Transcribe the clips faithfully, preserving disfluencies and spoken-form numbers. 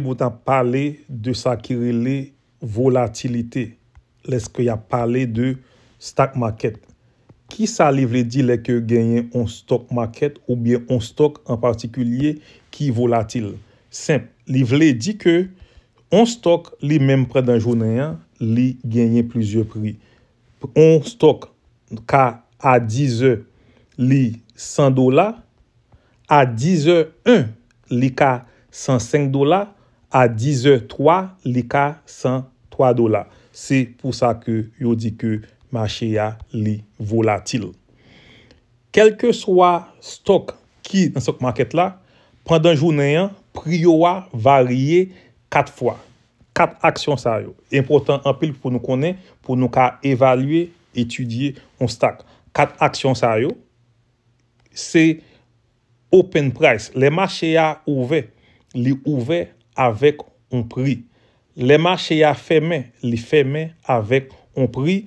pou ta pale de sa ki rele volatilite, lèske y ap pale de stock market. Ki sa li vle di lè ke genyen on stock market oubyen on stock an patikilye ki volatil? Senp, li vle di ke on stock li menm pandan jounen an, li genyen plizyè pri. On stock ka a dizè li san dola, a dizè en li ka san senk dola, a dizè twa li ka san twa dola. Se pou sa ke yo di ke mache a li volatil. Kèlkeswa stock ki nan stock market la, pandan jounen an, pri yo a varye kat fwa. Kat aksyon sa yo enpòtan anpil pou nou konnen, pou nou ka evalye, etidye on stock. Kat aksyon sa yo, se open price. Lè mache a ouvè, li ouvè avèk on pri. Lè mache a fèmen, li fèmen avèk on pri.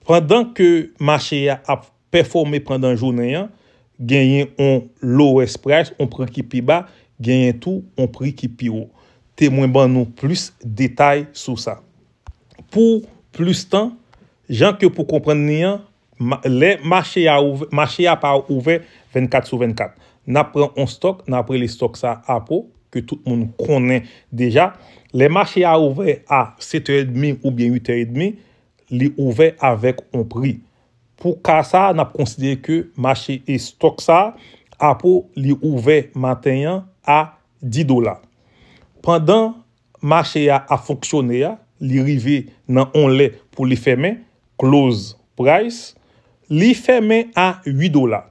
Pandan ke mache a ap pèfòme pandan jounen an, genyen on lowest price, on pri ki pi ba, genyen tou on pri ki pi wo. Te mwen ban nou plis detay sou sa. Pou plis tan, jan ke pou konprann li an, ma- lè mache a ouvè, mache a pa ouvè vennkat sou vennkat. N ap pran on stock, n ap rele stock sa Apple, ke tout moun konnen deja. Lè mache a ouvè a sèt è edmi oubyen uit è edmi, li ouvè avèk on pri. Pou ka sa, n ap konsidere ke mache e stock sa Apple, li ouvè maten an a dis dola. Pandan mache a ap fonksyone a, li rive nan on lè pou li fèmen, close price, li fèmen a uit dola.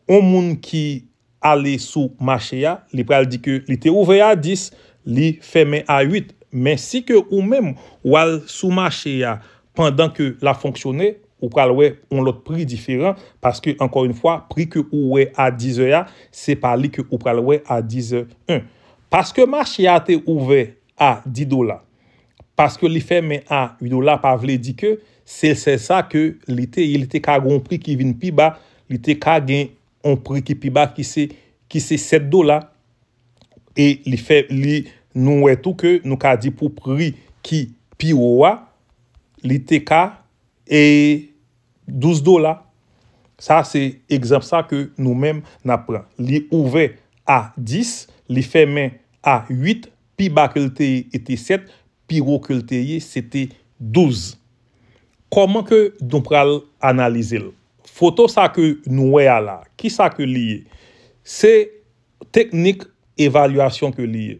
On moun ki ale sou mache a, li pral di ke li te ouvè a dis, li fèmen a uit. Men si ke ou menm ou al sou mache a pandan ke l ap fonksyone, ou pral wè on lòt pri diferan, paske ankò yon fwa, pri ke ou wè a dis è a, se pa li ke ou pral wè a dis è en. Paske mache a te ouvè a dis dola, paske li fèmen a uit dola, pa vle di ke se sèl sa ke li te ye. Li te ka gen yon pri ki vin pi ba, li te ka gen yon pri ki pi ba ki se, ki se sèt dola. E li fè, li, nou wè tou ke nou ka di pou pri ki pi wo a, li te ka e douz dola. Sa se egzanp sa ke nou menm n ap pran. Li ouvè a dis, li fèmen a uit, pi ba ke l te ye, e te sèt, pi wo ke l te ye, se te douz. Kòman ke nou pral analize l? Foto sa ke nou wè a la, ki sa ke li ye? Se teknik evalyasyon ke li ye.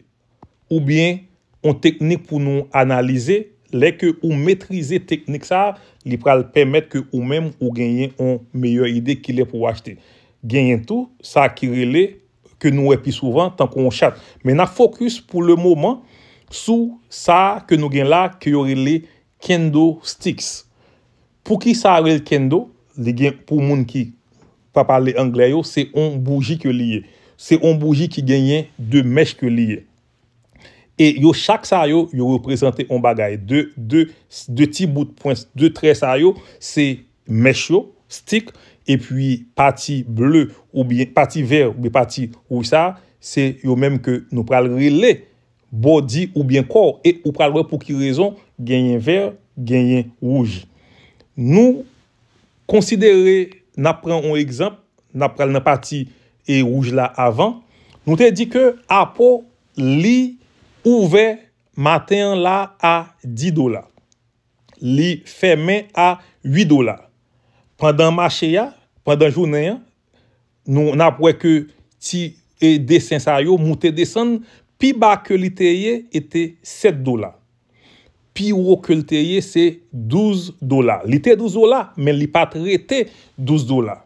Oubyen yon teknik pou nou analize. Lè ke ou metrize teknik sa, li pral pèmèt ke ou menm ou genyen yon meyè ide kilè pou w achte. Genyen tou sa ki rele, ke nou wè pi souvan, tankou yon chat. Men n ap fokis pou le moman sou sa ke nou gen la, ke yo rele candlesticks. Pou ki sa rele candle? Li gen, pou moun ki pa pale anglè yo, se on bouji ke li ye. Se on bouji ki genyen de mèch ke li ye. E yo chak sa yo, yo reprezante on bagay. De, de, de ti bout pwen, de trè sa yo, se mèch yo, stick, epi pati ble oubyen pati vè oubyen pati wouj sa, se yo menm ke nou pral rele body oubyen corps. E ou pral wè pou ki rezon genyen vè, genyen wouj. Nou konsidere, n ap pran yon egzanp, n ap pral nan pati e wouj la avan. Nou te di ke Apple, li ouvè maten an la a dis dola. Li fèmen a uit dola. Pandan mache a, pandan jounen an, nou, n ap wè ke ti, e, desen sa yo moute desann, pi ba ke li te ye, e te sèt dola. Pi wo ke l te ye, se douz dola. Li te douz dola, men li pa t rete douz dola.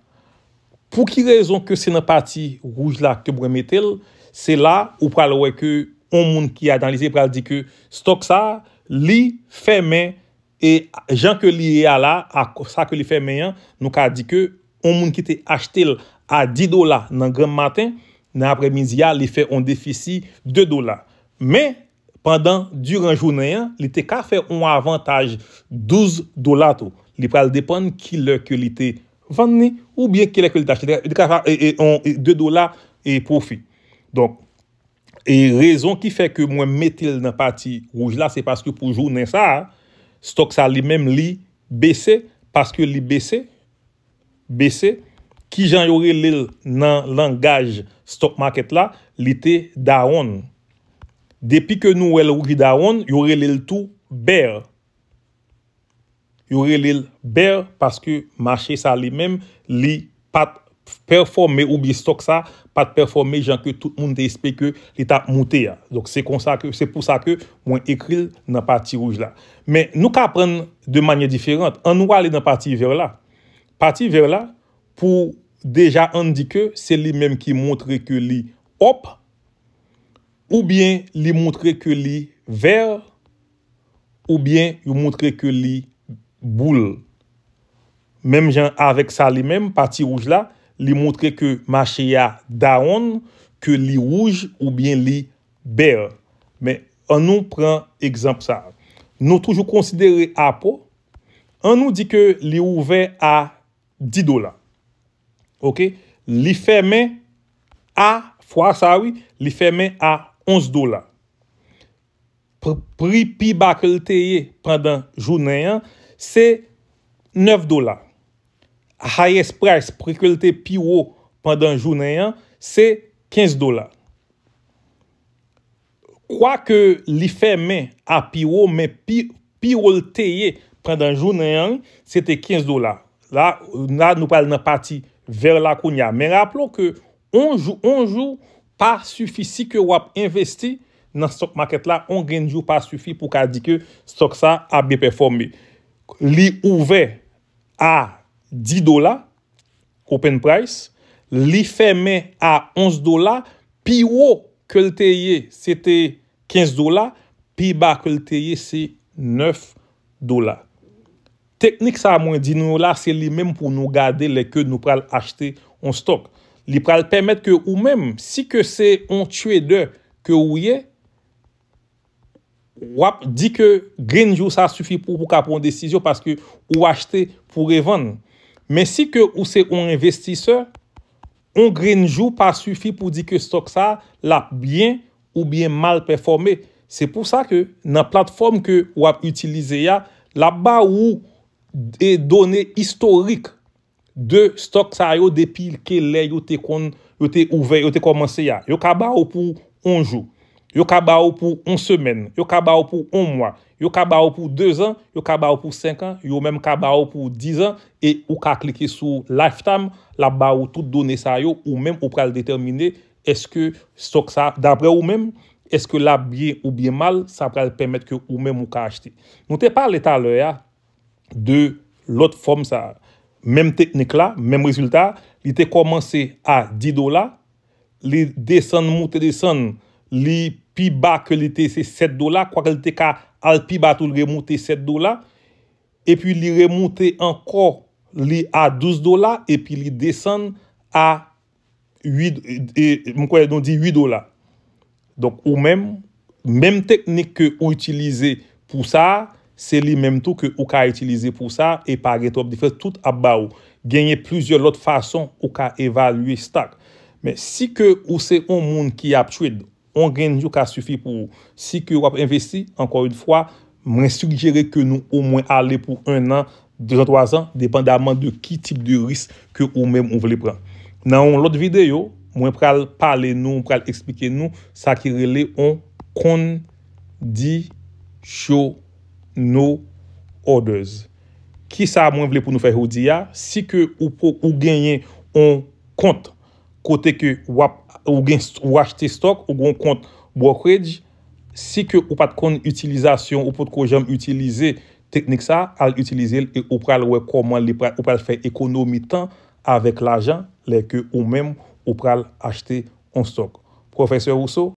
Pou ki rezon ke se nan pati wouj la ke mwen mete l? Se la ou pral wè ke yon moun ki analize pral di ke stock sa, li fèmen, e jan ke li ye a la, a sa ke li fèmen an, nou ka di ke yon moun ki te achte l a dis dola nan granm maten, nan aprèmidi a, li fè yon defisi de dola. Men, pandan, diran jounen an, li te ka fè yon avantaj douz dola tou. Li pral depann kilè ke li te vann li, oubyen kilè ke li te achte. Li te ka fè, e, e, on, e, de dola e pwofi. Donk, E rezon ki fè ke mwen mete l nan pati wouj la, se paske pou jounen sa a, stòk sa li menm li bese, paske li bese, bese, kijan yo rele l nan langaj stock market la, li te down. Depi ke nou wè l wouj down, yo rele l tou bear. Yo rele l bear paske mache sa li menm, li pa t pèfòme oubyen stòk sa pa t pèfòme jan ke tout moun te espere ke li t ap moute a. Donk, se konsa ke, se pou sa ke mwen ekri l nan pati wouj la. Men, nou ka pran de manyè diferan. Ann nou ale nan pati vè la. Pati vè la, pou deja ann di ke se li menm ki montre ke li up, oubyen li montre ke li vè, oubyen yo montre ke li boul. Menm jan avèk sa li menm, pati wouj la, li montre ke mache a down, ke li wouj oubyen li bear. Men, ann nou pran egzanp sa. Nou toujou konsidere Apple, ann nou di ke li ouvè a dis dola. Oke? Li fèmen a, fwa sa wi, li fèmen a onz dola. Pri pi ba ke l te ye pandan jounen an, se nèf dola. Highest price, pri ke l te pi wo pandan jounen an, se kenz dola. Kwake li fèmen a pi wo, men pi, pi wo l te ye pandan jounen an, se te kenz dola. La, la nou pral nan pati vè la kounye a. Men raple w ke on jou, on jou pa sifi si ke w ap envesti nan stock market la, on grenn jou pa sifi pou ka di ke stock sa ap byen pèfòme. Li ouvè a dis dola, open price, li fèmen a onz dola, pi wo ke l te ye, se te kenz dola, pi ba ke l te ye, se nèf dola. Teknik sa mwen di nou la, se li menm pou nou gade lè ke nou pral achte on stock. Li pral pèmèt ke ou menm, si ke se on trader ke ou ye, w ap di ke grenn jou sa sifi pou, pou ka pran yon desizyon paske ou achte pou revann. Men si ke ou se yon envestisè, yon grenn jou pa sifi pou di ke stock sa l ap byen oubyen mal pèfòme. Se pou sa ke nan platfòm ke w ap itilize a, l ap ba ou e done istorik de stock sa yo depi ke lè yo te konn, yo te ouvè, yo te kòmanse a. Yo ka ba ou pou yon jou. Yo ka ba ou pou yon semèn. Yo ka ba ou pou yon mwa. Yo ka ba ou pou dezan. Yo ka ba ou pou senk an. Yo menm ka ba ou pou dizan. E ou ka klike sou lifetime. L ap ba ou tout done sa yo. Ou menm ou pral detèmine èske stock sa, daprè ou menm, èske l ap byen oubyen mal, sa pral pèmèt ke ou menm ou ka achte. Nou te pale talè a de lòt fòm sa. Menm teknik la, menm rezilta, li te kòmanse a dis dola, li desann, moute, desann, li pi ba ke li te se sèt dola, kwake li te ka al pi ba tou, li remoute sèt dola, epi li remoute ankò, li a douz dola, epi li desann a uit, e, m kwè nou di uit dola. Donk, ou menm, menm teknik ke ou itilize pou sa, se li menm tou ke ou ka itilize pou sa, e pa gen twòp diferans, tout ap ba ou. Genyen plizyè lòt fason ou ka evalye stock. Men si ke ou se yon moun ki ap trade, yon grenn jou ka sifi pou ou. Si ke w ap envesti, ankò yon fwa, mwen sijere ke nou omwen ale pou en an, de an, twa zan, depandaman de ki tip de risk ke ou menm ou vle pran. Nan yon lòt videyo, mwen pral pale nou, pral eksplike nou sa ki rele yon conditional orders. Kisa mwen vle pou nou fè jodi a? Si ke ou, ou genyen yon kont kote ke w ap, ou gen, ou achte stock, ou gen yon kont brokerage, si ke ou pa t konn itilizasyon, ou potko janm itilize teknik sa, al itilize l e ou pral wè kòman li pral, ou pral fè ekonomi tan avèk lajan lè ke ou menm ou pral achte yon stock. Pwofesè Rousseau,